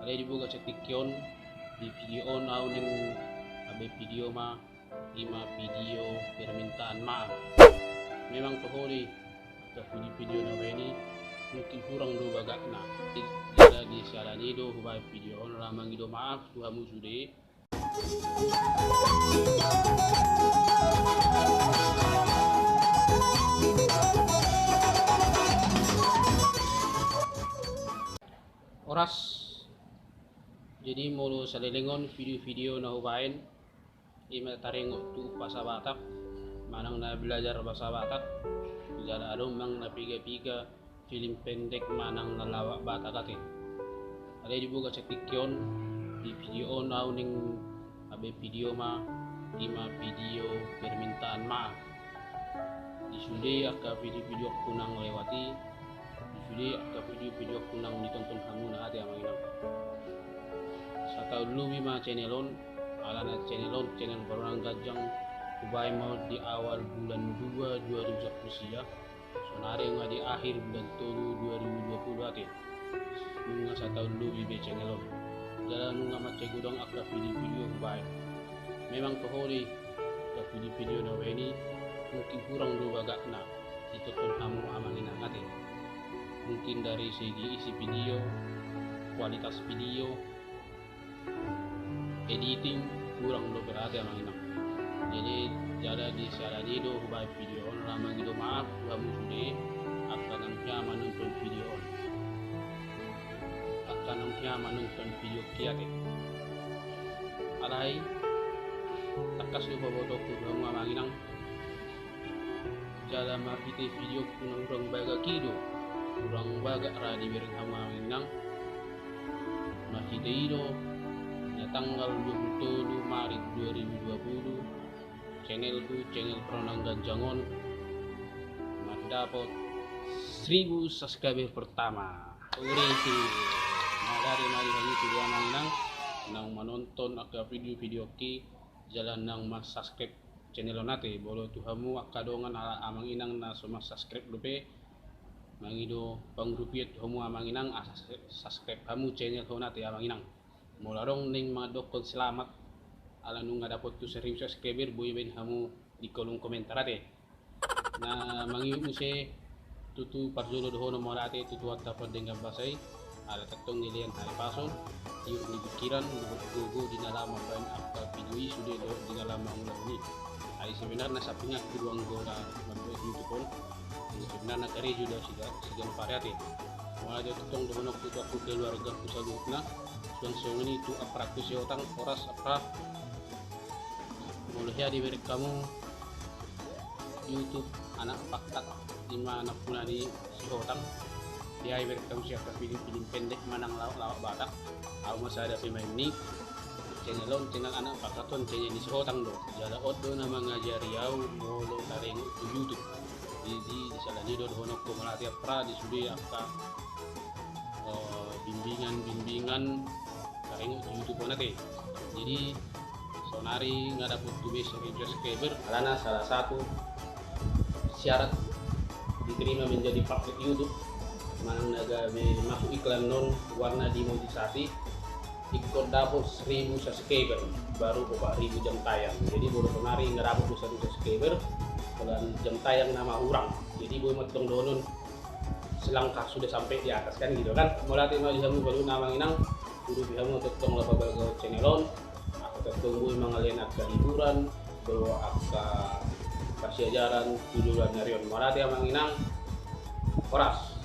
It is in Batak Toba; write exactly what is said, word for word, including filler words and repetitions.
Jadi boga satingki on, di video on au naeng mambaen video ma, ima video permintaan maaf. Memang toho do i, angka video-video na hubaen i mungkin hurang do bagakna. Jadi di siala ni i do hubaen video on, ala mangido maaf tu hamu sude. Horas. Jadi molo saleleng on video-video na hubaen, ima taringot tu bahasa Batak, manang na belajar bahasa Batak, jala adong manang na piga-piga film pendek manang na lawak Batak ate. Alai di boga satingki on, di video on au naeng mambaen video ma, ima video permintaan maaf. Di sude angka video-videoku na lewat i, di sude angka video-videoku na ditonton hamuna ate amang inang. Sataon lobi ma channel on, alana channel on channel Parunang Ganjang, hubaen ma on di awal bulan dua dua ribu sampulu sia, sonari nga di akhir bulan tolu dua ribu dua pulu ate. Nunga sataon lobi be channel on, jala nunga mansai godang angka video-video hubaen. Memang toho do i, angka video-video na hubaen i mungkin hurang do bagakna ditonton hamu amang inang ate. Mungkin dari segi isi video, kualitas video, editing, hurang do berarti amang inang. Jadi jala di siala ni i do hubaen video on, ala mangido maaf tu hamu sude, angka na hea manonton video on, angka na hea manonton videoki ate. Alai tangkas do pabotoonku tu hamu amang inang, jala marhite videoku na hurang bagak i do, hurang bagak ra dibereng hamu amang inang. Marhite i do, na tanggal dua pulu tolu Maret dua ribu dua pulu, channelku, channel Parunang Ganjang on, mandapot seribu subscriber pertama. Ure. Mauliate ma di hamu sude amang inang naung manonton angka video-videoki, jala naung mansubscribe channel on ate. Molo tu hamu angka dongan ala amang inang na so mansubscribe dope, mangido pangurupion tu hamu amang inang, asa subscribe hamu channel on ate amang inang. Molo adong naeng mandokkon selamat ala nunga dapot tu seribu subscriber, boi baen hamu di kolom komentar ate. Na mangihut muse tutu parjolo dohonon mauliate tu Tuhanta pardenggan basa i, ala tongtong dilehon hahipason, ihut ni pingkiran dohot gogo di na laho mambaen angka video i sude dohot di na laho mangulahon i. Ai sebenarna sampinganku do anggo na mambuat YouTube on, sebenarna karejo do siga-, siganup ari ate. Mauliate tongtong dohononku tu angka keluargaku saluhutna, suang songon i tu aprakku Sihotang, horas apra. Molo hea dibereng hamu YouTube anak pakkat, ima anakmuna ni Sihotang, hea dibereng hamu sian angka film-film pendek manang lawak-lawak Batak, au ma sada pemain ni channel on, channel anak pakkat on channel ni Sihotang do. Jala on do na mangajari au molo taringot tu YouTube. Jadi di siala ni i do dohononku mauliate apra di sude angka eh, bimbingan-bimbingan taringot tu YouTube on ate. Jadi sonari nga dapot tu be seribu subscriber, alana salah satu syarat diterima menjadi partner YouTube, manang na gabe masuk iklan on, warna dimonetisasi, ingkon dapot seribu subscriber, baru opat ribu jam tayang. Jadi molo sonari nga dapot be seribu subscriber, jam tayang nama hurang. Jadi boi ma tong dohonon selangkah sudah sampai di atas kan gitu kan. Mauliate ma di hamu saluhutna amang inang, urupi hamu tongtong laho pabagahon channel on, asa tongtong boi mangalehon angka hiburan dohot angka parsiajaran tu joloan ni ari on. Mauliate amang inang, horas.